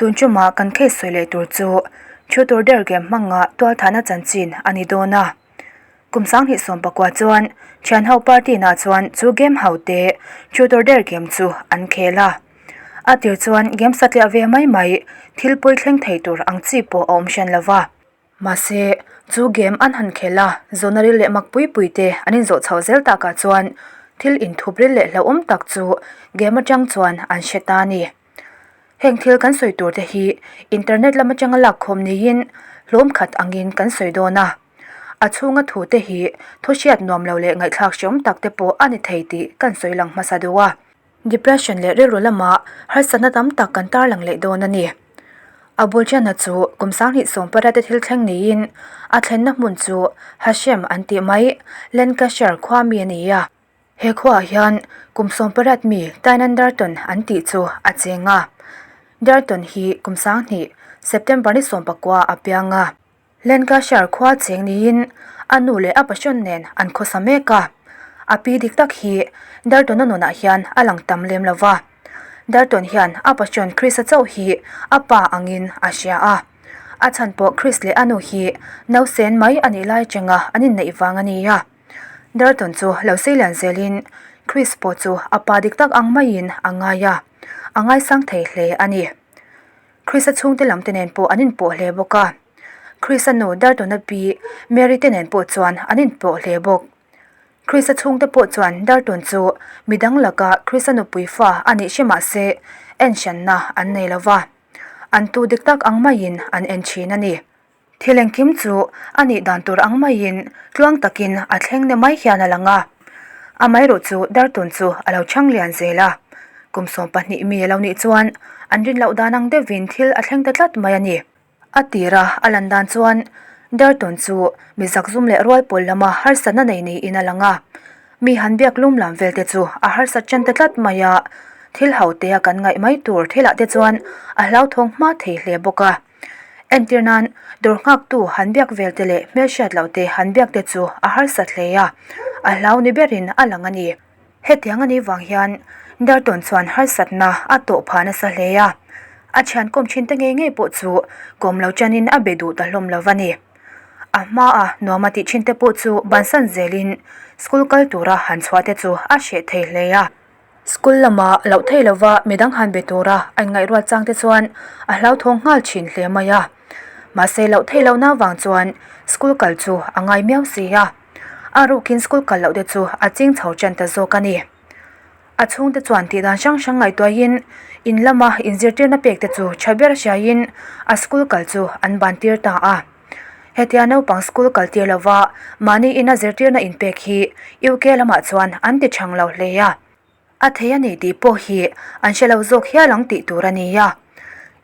Tun ṭuma kan case sawi leh tur chu thu tur der game hmanga tualthahna chanchin a ni dawn a. Kum 2019 chuan thianho party nah chuan chu game ho te thu tur der game chu an khel a. A tir chuan game satliah ve mai mai thil pawi thleng thei tur ang chi pawh a awm hran lo va. Mahse, chu game an han khel a, zawhna ril leh mak pui pui te an inzawh chhoh zel takah chuan thil inthup ril leh hlauhawm tak chu game atang chuan an hre ta a ni. Heng thil kan sawi tur te hi internet lam atanga lakkhawm niin hlawm khat angin kan sawi dawn a. A chhunga thu te hi thu hriat nuam lo leh ngaihthlak hreawm tak te pawh a ni thei tih kan sawi lang hmasa deuh a. Depression leh rilru lama harsatna tam tak kan tarlang leh dawn a ni. A bul ṭianna chu kum 2018 te thil thleng niin a thlenna hmun chu Hashem an tih mai Lancashire khua mi a ni a. He khuaah hian kum 18 mi Tynan Darton an tih chu a cheng a. Darton hi kum 20 September ni 19 a piang a. Lancashire khua cheng niin a nu leh a passion nen an khawsa mek a. A pi dik tak hi Darton-a nunah hian a lang tam lem lo va. Darton hian a passion Chris-a chauh hi a pa angin a hria a. A chhan pawh Chris leh a nu hi nausen mai a nih lai atanga an inneih vang a ni a. Darton chu lo sei lian zelin Chris pawh chu a pa dik tak ang maiin a ngai a, a ngaisang thei hle a ni. Chris-a chhungte lam te nen pawh an inpawh hle bawk a. Chris-a nu Dartona pi Mary te nen pawh chuan an inpawh hle bawk. Chris-a chhungte pawh chuan Darton chu midang laka Chris-a nupui fa a nih hre mah se en hranna an nei lo va. An tu dik tak ang maiin an en thin a ni. Thil engkim chu a nih dan tur ang maiin tluang takin a thleng ne mai hian a lang a. Amaherawh chu Darton chu a lo chhang lian zel a. Kum 12 mi a lo nih chuan an rin loh dan ang deuhin thil a thleng ta tlat mai a ni. A tira a lan dan chuan Darton chu mi zakzum leh rual pawl lama harsatna nei niin a lang a. Mi han biak lum lam vel te chu a harsat ṭan ta tlat mai a. Thil ho tea kan ngaih mai tur thilah te chuan a hlauthawng hma thei hle bawk a. Entir nan, dawr nghaktu han biak vel te leh hmelhriat loh te han biak te chu a harsat hle a, a hlau ni berin a lang a ni. Hetiang a nih vang hian Darton chuan harsatna a tawh phah nasa hle a, a thian kawm thin te ngei ngei pawh chu kawm lo chanin a be duh ta hlawm lo va ni. A hmaa nuam a tih thin te pawh chu bansan zelin school kal tura han chhuah te chu a hreh thei hle a. School lama loh theih lova midang han be tura a inngaihruat chang te chuan a hlauthawng nghal thin hle mai a. Mahse loh theih lohna vang chuan school kal chu a ngai miau si a. A rukin school kal loh te chu a ching chho ṭan ta zawk a ni. A chhungte chuan tih dan hrang hrang ngaihtuahin in lama inzirtirna pek te chu ṭha ber hriaiin a school kal chu an ban tir ta a. Hetia naupang school kal tir lova mahni ina zirtirna inpek hi UK lamah chuan an ti chhang lo hle a. A thei a ni tih pawh hi an hre lo zawk hial ang tih tur a ni a.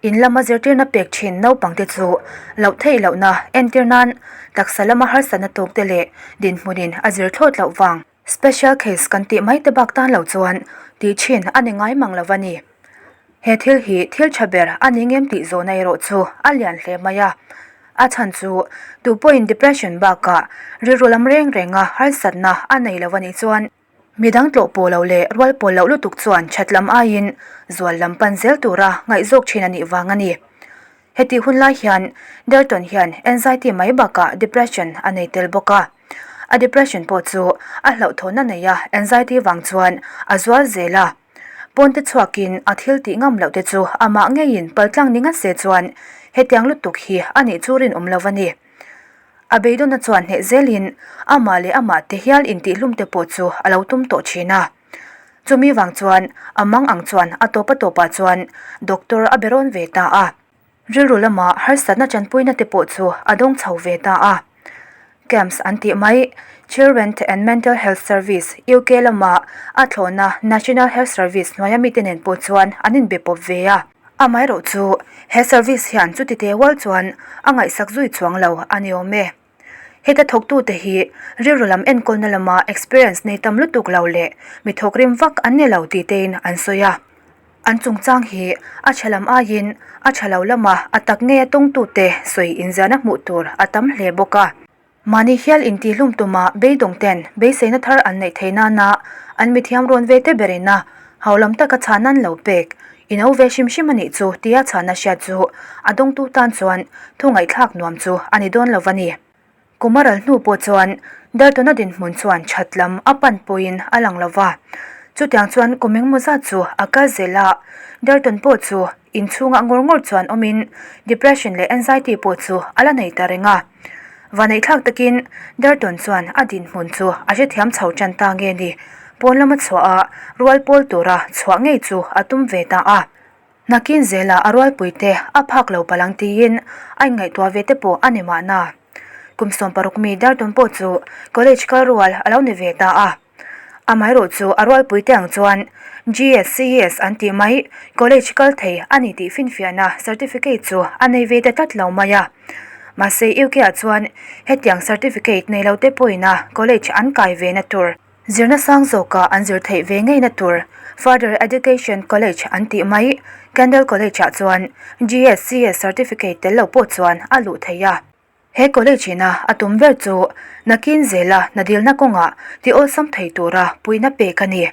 In lama zirtirna pek thin naupangte chu loh theih lohna entir nan taksa lama harsatna tawkte leh dinhmunin a zir thlawt loh vang. Special case kan tih mai te bak tan lo chuan tih thin a ni ngai mang lo a ni. He thil hi thil tha ber a ni ngem tih zawhna erawh chu a lian hle mai a. A chhan chu tu pawhin depression bakah rilru lam reng renga harsatna a nei lo a nih chuan midang tlawh pawh lo leh rual pawl loh lutuk chuan that lam aiin zual lam pan zel tura ngaihzawk thin a nih vang a ni. Hetih hun lai hian Dalton hian anxiety mai bakah depression a nei tel bawk a. A depression pawh chu a hlauhthawnna nei a, anxiety vang chuan a zual zel a. Pawnte chhuakin a thil tih ngam loh te chu amah ngeiin paltlang ni ngat se chuan hetiang lutuk hi a nih chu rinawm lo a ni. A beidawnna chuan hneh zelin amah leh amah te hial intihhlum te pawh chu a lo tum tawh thin a. Chumi vang chuan a mang ang chuan a tawp a tawpah chuan doctor a be rawn ve ta a. Rilru lama harsatna tanpuina te pawh chu a dawng chho ve ta a. CAMHS an tih mai, Children and Mental Health Service, UK lama a thlawhna National Health Service hnuaia mite nen pawh chuan an inbe pawp ve a. Amaherawh chu he service hian chuti teh ual chuan a ngaihsak zui chuang lo a ni awm e. Heta thawktute hi rilru lam enkawlna lama experience nei tam lutuk lo leh mi thawk rim vak an ni lo tih tein an sawi a. An chungchang hi a tha lam aiin a tha lo lama a tak ngei a tawngtute sawi inziahna hmuh tur a tam hle bawk a. Mahni hial intihlum tuma beidawng ten beiseina thar an neih theih nana an mithiam rawn ve te berina haulam taka chhan an lo pek. I no ve hrim hrim a nih chu tia chhana hriat chu a dawngtu tan chuan thu ngaihthlak nuam chu a ni dawn lo va ni. Kum a ral hnu pawh chuan Daltona dinhmun chuan that lam a pan pawhin a lang lo va. Chutiang chuan kum engmaw zat chu a kal zel a, Dalton pawh chu inchhungah ngawr ngawr chuan awmin depression leh anxiety pawh chu a la nei ta reng a. Vaneihthlak takin Dalton chuan a dinhmun chu a hrethiam chho tan ta nge ni, pawn lama chhuah a rual pawl tura chhuah ngei chu a tum ve ta a. Nakin zela a rualpuite a phak lo palang tiin a inngaihtuah ve te pawh a ni mahna. Kum 60 mi Dalton pawh chu college kal rual a lo ni ve ta a. Amaherawh chu a rualpuite ang chuan GSCS an tih mai college kal thei a ni tih finfiahna certificate chu a nei ve ta tlat lo mai a. Mahse UK ah chuan hetiang certificate nei lo te pawhin a college an kai ve na tur Zirna sang zawkah an zir theih ve ngeina tur Further Education College an tih mai Kendal College ah chuan GSCS certificate tel lo pawh chuan a luh theih a. He college ina a tum ber chu nakin zela hna dilna kawngah ti awlsam thei tura puihna pek a ni.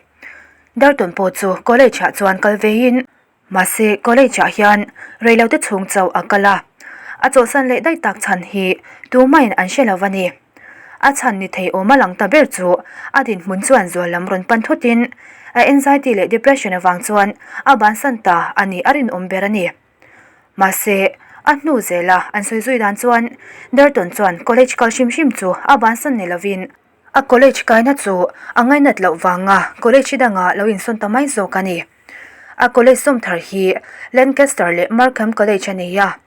Dartawn pawh chu college ah chuan kal veiin Mahse, college ah hian reilote chhung chauh a kal a, a chawlhsan leh daih tak chhan hi tumahin an hre lo a ni. A chhan ni thei awm a lang ta ber chu a dinhmun chuan zual lam rawn pan thutin a anxiety leh depression avang chuan a bansan ta a nih a rinawm ber a ni. Mahse, a hnu zela an sawi zui dan chuan Darton chuan college kal hrim hrim chu a bansan ni lovin, A college kaina chu a ngainat loh vanga college danga lo insawn ta mai zawk a ni. A college sawm thar hi Lancaster leh Markham College a nei a,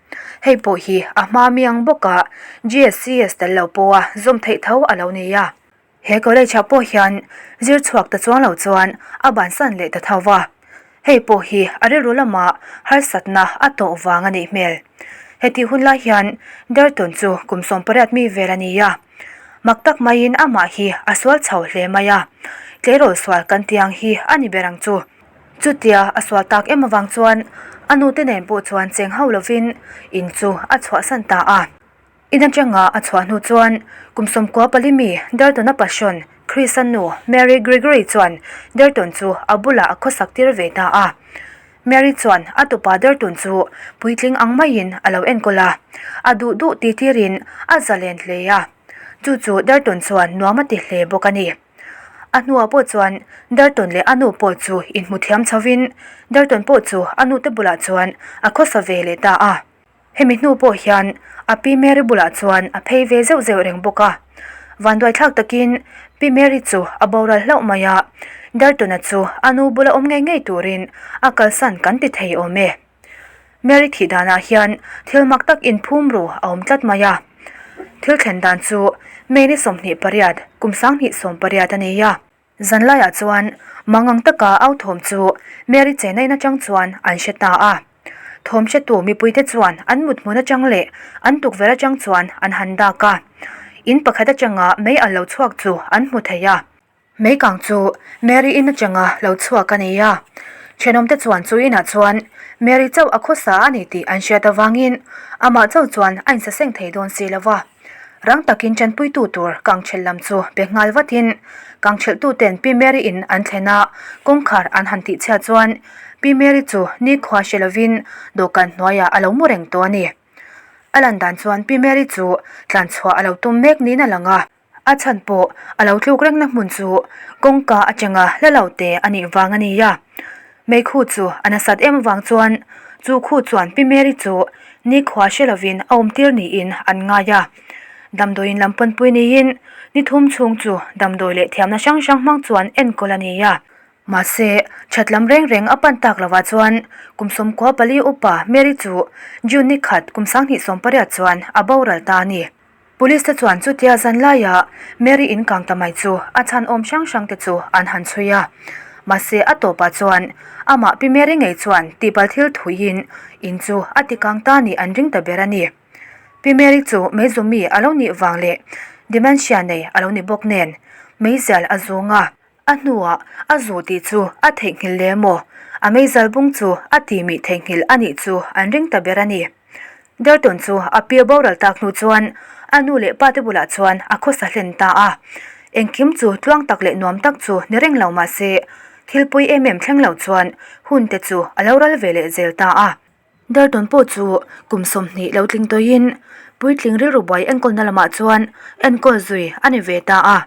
hei pawh hi a hma mi ang bawka GSCS tel lo pawha zawm theih tho a lo ni a. He college ah pawh hian zir chhuak ta chuang lo chuan a bansan leh ta tho va. Hei pawh hi a rilru lama harsatna a tawh vang a nih hmel. Hetih hun lai hian Darton chu kum 18 mi vel a ni a. Mak tak maiin amah hi a sual chho hle mai a, tleirawl sual kan tih ang hi a ni ber ang chu. Chutia a sual tak em avang chuan a nute nen pawh chuan cheng ho lovin in chu a chhuahsan ta a. In atanga a chhuah hnu chuan kum 14 mi Dalton-a passion Chris-a nu Mary Gregory chuan Dalton chu a bulah a khawsak tir ve ta a. Mary chuan a tupa Dalton chu puitling ang maiin a lo enkawl a, a duh duh ti tirin a zalen hle a. Chu chu Dalton chuan nuam a ti hle bawk a ni. A hnuah pawh chuan Dalton leh a nu pawh chu inhmu thiam chhovin Dalton pawh chu a nute bulah chuan a khawsa ve leh ta a. Hemi hnu pawh hian a Pi Mary bulah chuan a phei ve zeuh zeuh reng bawk a. Vanduaithlak takin Pi Mary chu a boral hlauh mai a, Dalton-a chu a nu bula awm ngei ngei turin a kalsan kan ti thei awm e. Mary thih danah hian thil mak tak inphum ru a awm tlat mai a. Thil thlen dan chu May ni 28, kum 2018 a ni a. Zanlaiah chuan mangang taka au thawm chu Mary Chennai atang chuan an hre ta a. Thawm hretu mipuite chuan an mut hmun atang leh an tukverh atang chuan an han dak a. In pakhat atanga mei a lo chhuak chu an hmu thei a. Mei kang chu Mary in atanga lo chhuak a ni a. Thenawmte chuan chu inah chuan Mary chauh a khawsa a ni tih an hriat avangin amah chauh chuan a insaseng thei dawn si lo va. Rang takin tanpuitu tur kangchhelh lam chu pe nghal vatin kangchhelhtuten Pi Mary in an thlen a, kawngkhar an han tihchhiat chuan Pi Mary chu nikhua hre lovin dawhkan hnuaiah a lo mu reng tawh a ni. A lan dan chuan Pi Mary chu tlanchhuah a lo tum mek niin a lang a. A chhan pawh a lo tluk rengna hmun chu kawngka atanga hla lo te a nih vang a ni a. Meikhu chu a nasat em avang chuan chu khu chuan Pi Mary chu nikhua hre lovin a awm tir niin an ngai a. Damdawiin lam pawnpui niin ni thum chhung chu damdawi leh thiamna hrang hrang hmang chuan enkawl a ni a. Mahse, that lam reng reng a pan tak lovah chuan kum 94 upa Mary chu June ni khat kum 2018 chuan a boral ta a ni. Police te chuan chutia zan laia Mary in kang ta mai chu a chhan awm hrang hrang te chu an han chhui a. Mahse a tawpah chuan amah Pi Mary ngei chuan tihpalh thil thuiin in chu a ti kang ta nih an ring ta ber a ni. Pi Mary chu meizumi a lo nih vang leh dementia nei a lo ni bawk nen meizial a zung a. A hnuah a zu tih chu a theihnghilh le maw? A meizal bung chu a tihmih theihnghilh a nih chu an ring ta ber a ni. Dalton chu a pi boral tak hnu chuan a nu leh pa te bulah chuan a khawsa hlen ta a. Engkim chu tluang tak leh nuam tak chu ni reng lo mah se, Thil pawi em em thleng lo chuan hun te chu a lo ral ve leh zel ta a. Dalton pawh chu kum 20 lo tling tawhin puitling rilru buai enkawlna lamah chuan enkawl zui a ni ve ta a.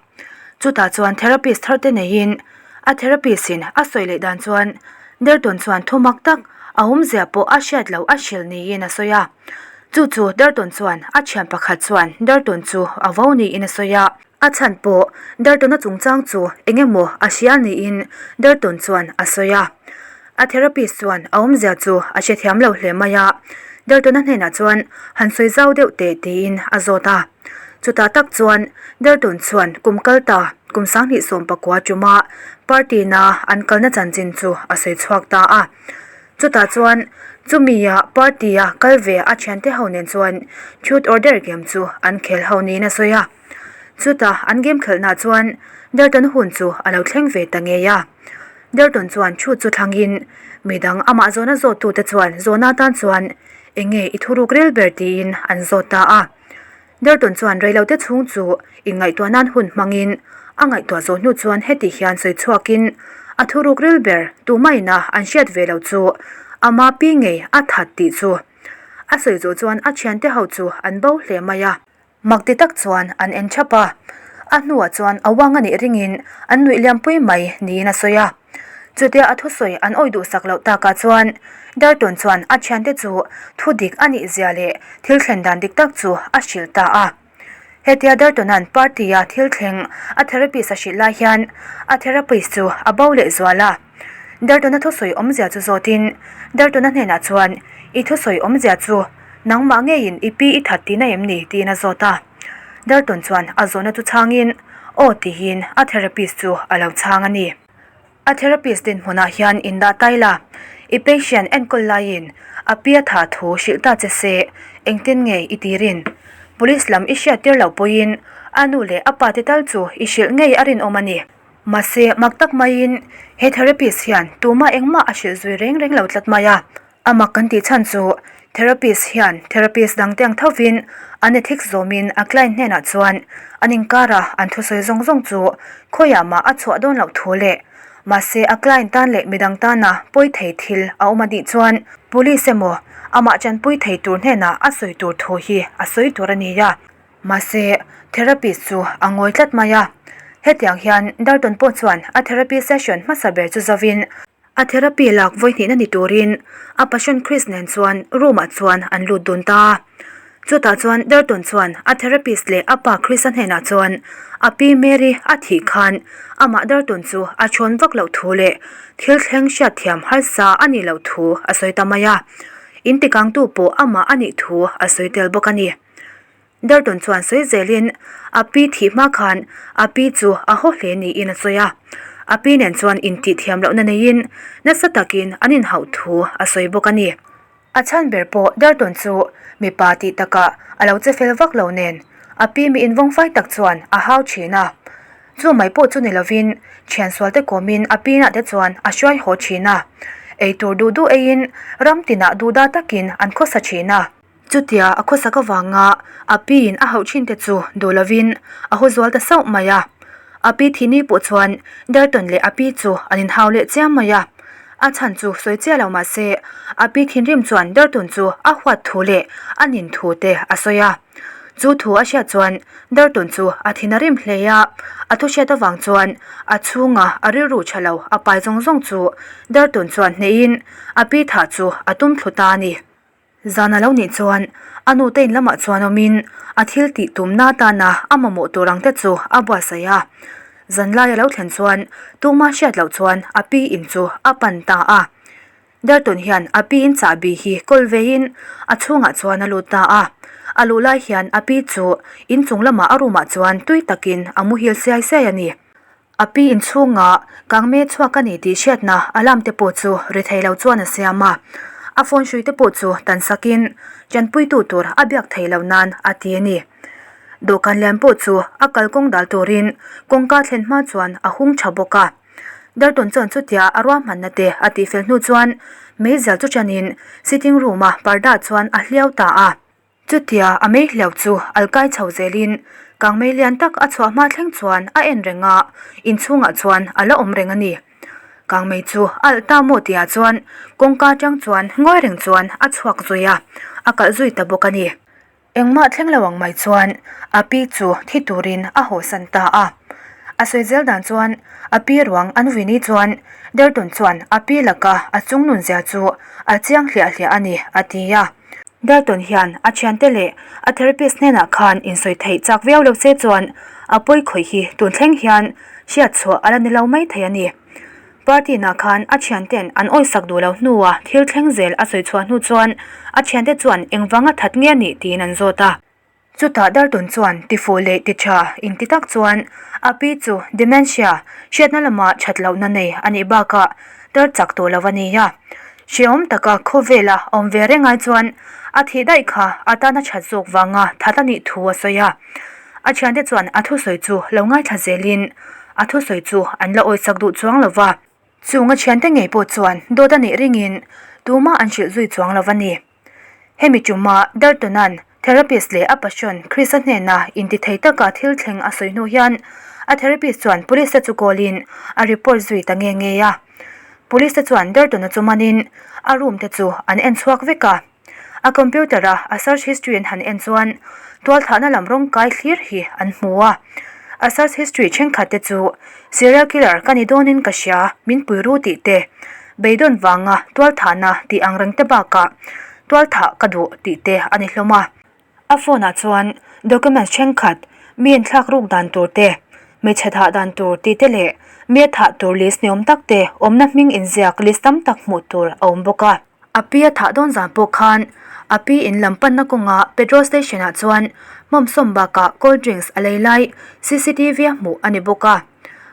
Chutah chuan therapist thar te neiin a therapist in a sawi leh dan chuan Dalton chuan thu mak tak a awmzia pawh a hriat loh a hrilh niin a sawi a. Chu chu Dalton chuan a thian pakhat chuan Dalton chu a vo niin a sawi a. A chhan pawh Dalton-a chungchang chu eng emaw a hria niin Dalton chuan a sawi a. A therapist chuan a awmzia chu a hrethiam lo hle mai a, Dalton-a hnenah chuan han sawi zau deuh teh tiin a zawt a. Chutah tak chuan Dalton chuan kum kal ta kum 2019 tuma party-na an kalna chanchin chu a sawi chhuak ta a. Chutah chuan chumia party-a kal ve a thiante ho nen chuan Truth or Dare game chu an khel ho niin a sawi a. Chutah an game khelhna chuan Dalton hun chu a lo thleng ve ta ngei a. Dalton chuan thu chu thlangin midang amah zawhna zawttute chuan zawhna atan chuan eng nge i thuruk rel ber tiin an zawt ta a. Dalton chuan reilote chhung chu inngaihtuah nan hun hmangin a ngaihtuah zawh hnu chuan heti hian sawi chhuakin a thuruk rel ber tumaina an hriat ve lo chu ama pi ngei a that tih chu a sawi zawh chuan a thiante ho chu an bo hle mai a. Mak ti tak chuan an en thap a, a hnuah chuan a uang a nih ringin an nuih liampui mai niin a sawi a. Chutia a thusawi an awih duhsak loh takah chuan Darton chuan a thiante chu thu dik a nih zia leh thil thlen dan dik tak chu a hrilh ta a. Hetia Dartona'n party-a thil thleng a therapist a hrilh lai hian a therapist chu a bo leh zual a. Dartona thusawi awmzia chu zawtin Dartona hnenah chuan I thusawi awmzia chu nangmah ngeiin i pi i that tihna em ni? tiin a zawt a. Darton chuan a zawhna chu chhangin Aw tihin a therapist chu a lo chhang a ni. A therapist dinhmunah hian indah tai la, i patient enkawl laiin a pi a tha thu hrilh ta che se, engtin nge i tirin? Police lam i hriattir loh pawhin a nu leh a pa te tal chu i hrilh ngei a rinawm a ni. Mahse, mak tak maiin he therapist hian tumah engmah a hrilh zui reng reng lo tlat mai a. A mak kan tih chhan chu therapist hian therapist dangte ang thovin an ethics zawmin a client hnenah chuan an inkara an thusawi zawng zawng chu khawiah mah a chhuah dawn loh thu leh mahse a client tan leh midang tana pawi thei thil a awm a nih chuan police emaw amah tanpui thei tur hnenah a sawi tur thu hi a sawi tur a ni a. Mahse, therapist chu a ngawi tlat mai a. Hetiang hian Dalton pawh chuan a therapy session hmasa ber chu zovin, a therapy lak vawihnihna ni turin a passion Chris nen chuan room ah chuan an lut dun ta a. Chutah chuan Dalton chuan a therapist leh a pa Chris-a hnenah chuan a pi Mary a thih khan amah Dalton chu a chhawn vak loh thu leh thil thleng hriatthiam harsa a nih loh thu a sawi ta mai a. Intikangtu pawh amah a nih thu a sawi tel bawk a ni. Dalton chuan sawi zelin a pi thih hma khan a pi chu a haw hle niin a sawi a. A pi nen chuan intih thiam lohna neiin nasa takin an inhauh thu a sawi bawk a ni. A chhan ber pawh Dalton chu mipa tih takah a lo che fel vak lo nen a pi mi invawngfai tak chuan a hau thin a. Chu mai pawh chu ni lovin thian sualte kawmin a pinah te chuan a hruai haw thin a. Eitur duh duh eiin ram tinah duhdah takin an khawsa thin a. Chutia a khawsak avanga a piin a hauh thin te chu duh lovin a haw zual ta sauh mai a. A pi thini pawh chuan Dalton leh a pi chu an inhau leh chiam mai a. A chhan chu sawi chiah lo mah se a pi thinrim chuan Dalton chu a huat thu leh a nin thu te a sawi a. Chu thu a hriat chuan Dalton chu a thin a rim hle a. A thu hriat avang chuan a chhunga a rilru tha lo a pai zawng zawng chu Dalton chuan hnehin a pi thah chu a tum thlu ta a ni. Zan a lo nih chuan a nu te in lamah chuan awmin a thil tih tumna atana a mamawh tur ang te chu a buatsaih a. Zanlai a lo thlen chuan tuma hriat loh chuan a pi in chu a pan ta a. Dalton hian a pi in chahbi hi kawl veiin a chhungah chuan a lut ta a. A luh lai hian a pi chu inchung lamah a room ah chuan tui takin a muhil siai siai a ni. A pi inchhunga kangme chhuak a ni tih hriatna alarm te pawh chu ri thei lo chuan a siam a. A phone hrui te pawh chu tan sakin tanpuitu tur a biak thei lo nan a ti a ni. Dawhkan lian pawh chu a kalkawng dal turin kawngka thlen hma chuan a hung tha bawk a. Dalton chuan chutia a ruahmanna te a tihfel hnu chuan meizial chu tanin sitting room a parda chuan a hliau ta a. Chutia a mei hliau chu alkai chho zelin kangmei lian tak a chhuah hma thleng chuan a en reng a, inchhungah chuan a la awm reng a ni. Kangmei chu a alh ta maw tihah chuan kawngka atang chuan ngawi reng chuan a chhuak zui a, a kalh zui ta bawk a ni. Engmah thleng lo ang mai chuan a pi chu thi turin a hawsan ta a. A sawi zel dan chuan a pi ruang an vui ni chuan Derton chuan a pi laka a chung nun zia chu a chiang hliah hliah a ni a ti a. Derton hian a thiante leh a therapist hnenah khan insawi theih chak viau lo se chuan a pawi khawih hi tun thleng hian hriat chhuah a la ni lo mai thei a ni. Party nah khan a thianten an awisak duh lo hnua thil thleng zel a sawi chhuah hnu chuan a thiante chuan engvanga that nge a nih tiin an zawt a. Chutah Dalton chuan tifuh leh ti tha inti tak chuan a pi chu dementia hriatna lama that lohna nei a nih bakah tar chak tawh lo a ni a. Hrehawm taka khawvela awm ve reng ai chuan a thih daih kha a tana that zawk vanga that a nih thu a sawi a. A thiante chuan a thusawi chu lo ngaithla zelin a thusawi chu an la awisak duh chuang lo va. Chung a thiante ngei pawh chuan dawt a nih ringin tumah an hrilh zui chuang lo va ni. Hemi tuma Dalton-a'n therapist leh a passion Chris-a hnena intithei taka thil thleng a sawi hnu hian a therapist chuan police-te chu call-in a report zui ta nge nge a. Police-te chuan Dalton-a chu manin a room te chu an en chhuak vek a. A computer-a a search history an han en chuan tualthahna lam rawng kai thlir hi an hmu a. A search history thenkhat te chu serial killer ka ni dawnin ka hria, min pui ru tih te, Beidawn vanga tualthahna tih ang reng te bakah tualthah ka duh tih te a ni hlawm a. A phone ah chuan documents thenkhat mi inthlak ruk dan tur te, hmeichhe thah dan tur tih te leh mi a thah tur list ni awm tak te awmna hming inziak list tam tak hmuh tur a awm bawk a. A pi a thah dawn zan pawh khan a pi in lam panna kawnga petrol station ah chuan hmawmsawm bakah cold drinks a lei lai cctv a hmuh a ni bawk a.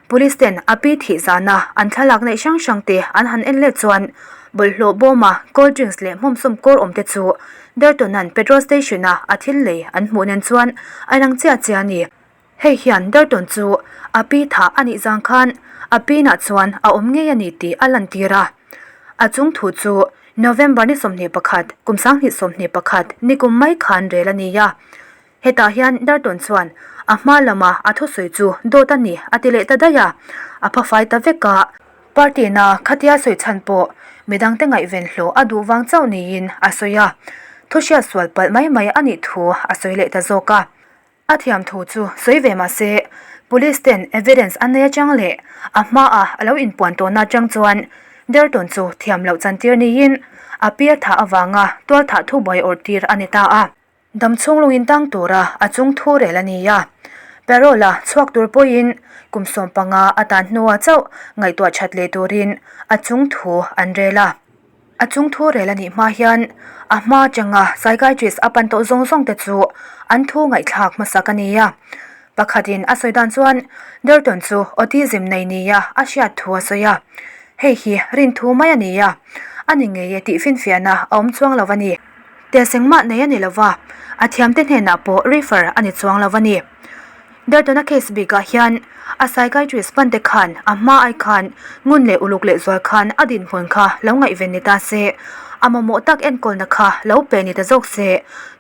Police ten a pi thih zana an thlalak neih hrang hrang te an han en let chuan bawlhhlawh bawma cold drinks leh hmawmsawm kawr awm te chu Dartona'n petrol station a a thil lei an hmuh nen chuan a lang chiah chiah a ni. Hei hian Darton chu a pi thah a nih zang khan a pinah chuan a awm ngei a ni tih a lantir a. A chung thu chu November ni 21, kum 2021 nikum mai khan rel a ni a. Hetah hian Darton chuan a hma lama a thusawi chu dawt a ni a ti leh ta daih a, a phafai ta vek a. Party na khatia sawi chhan pawh midangte ngaihven hlawh a duh vang chauh niin a sawi a, thu hriat sual palh mai mai a nih thu a sawi leh ta zawk a. A thiam thu chu sawi ve mah se, Police ten evidence an nei atang leh a hmaah a lo inpuan tawhna atang chuan Darton chu thiam loh chantir niin a pi a thah avanga tualthah thubuai awrh tir a ni ta a. Dam chhung lungin tang tura a chung thu rel a ni a, parole a chhuak tur pawhin kum 15 a tan hnuah chauh ngaihtuah that leh turin a chung thu an rel a. A chung thu rel a nih hma hian a hma atanga psychiatrist a pan tawh zawng zawng te chu an thu ngaihthlak hmasak a ni a. Pakhatin a sawi dan chuan Dalton chu autism nei nia a hriat thu a sawi a, hei hi rin thu mai a ni a, a ni ngei e tih finfiahna a awm chuang lo a ni. Test engmah nei a ni lo va, a thiamte hnenah pawh refer a ni chuang lo a ni. Dalton-a case bikah hian a psychiatrist hmante khan a hma ai khan ngun leh uluk leh zual khan a dinhmun kha lo ngaihven ni ta se, a mamawh tak enkawlna kha lo pe ni ta zawk se,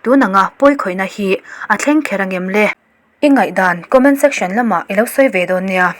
tun anga pawi khawihna hi a thleng kher angem le? I ngaihdan comment section lamah i lo sawi ve dawn nia.